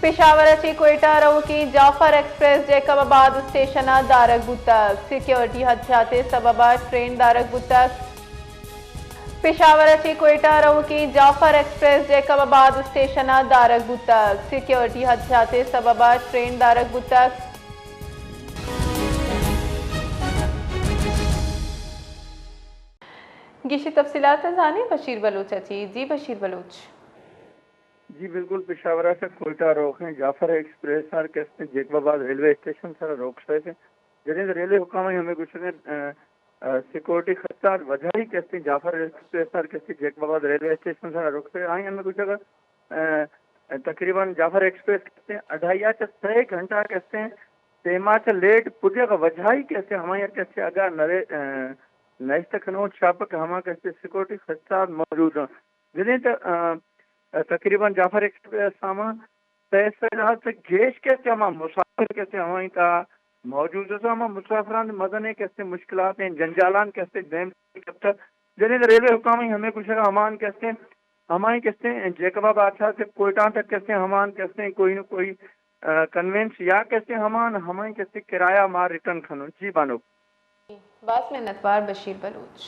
پشاور ءَ چہ کوئٹہ روکیں جعفر ایکسپریس جیکب آباد اسٹیشن ءَ دارگ بوتگ، سیکورٹی حادثات ءِ سبب ءَ ٹرین دارگ بوتگ۔ پشاور ءَ چہ کوئٹہ روکیں جعفر ایکسپریس جیکب آباد اسٹیشن ءَ دارگ بوتگ، سیکورٹی حادثات ءِ سبب ءَ ٹرین دارگ بوتگ۔ گیشی تفصیلات ءَ زانیں بشیر بلوچ ءَ چہ۔ جی بشیر بلوچ۔ جی بالکل، پشاور ءَ چہ کوئٹہ روکیں جعفر ایکسپریس ءَ کستیں جیکب آباد ریلوے اسٹیشن سرا روک شتگ۔ جنین ریلوے حکام ءَ ہمے گوشگ ءَ، آ، آ، سیکورٹی خدشات وجہی کستیں جعفر ایکسپریس ءَ کستیں جیکب آباد ریلوے اسٹیشن سرا روک شتگ۔ آئی ہمے گوشگ ءَ، آ، تقریباً جعفر ایکسپریس کستیں اڈھائی ءَ چہ سے گھنٹہ کستیں ٹیم ءَ چہ لیٹ پجگ ءِ وجہی کستیں ہمائی کستیں اگاں نرے، آ، نشتہ کنوک شاپک ہما کستیں سیکورٹی خدشات موجود اَنت۔ جنین ت-، آ، تقریباً جعفر ایکسپریس ہما پیسہ ءَ چہ گیش کستیں ہما مسافر کستیں ہمائی تہا موجود اَنت، ہما مسافران مزنیں کستیں مشکلات اَنت، جنجالان کستیں دیم کپتگ۔ جنین ریلوے حکام ءَ ہمے گوشگ ءَ ہمان کستیں، ہمائی کستیں جیکب آباد ءَ چہ کوئٹہ تک کستیں ہمان کستیں کوئی نہ کوئی، آ، کنوینس یا کستیں ہمان ہمائی کستیں کرایہ ما ریٹرن کنوں۔ جی بانک۔ باز منتوار بشیر بلوچ۔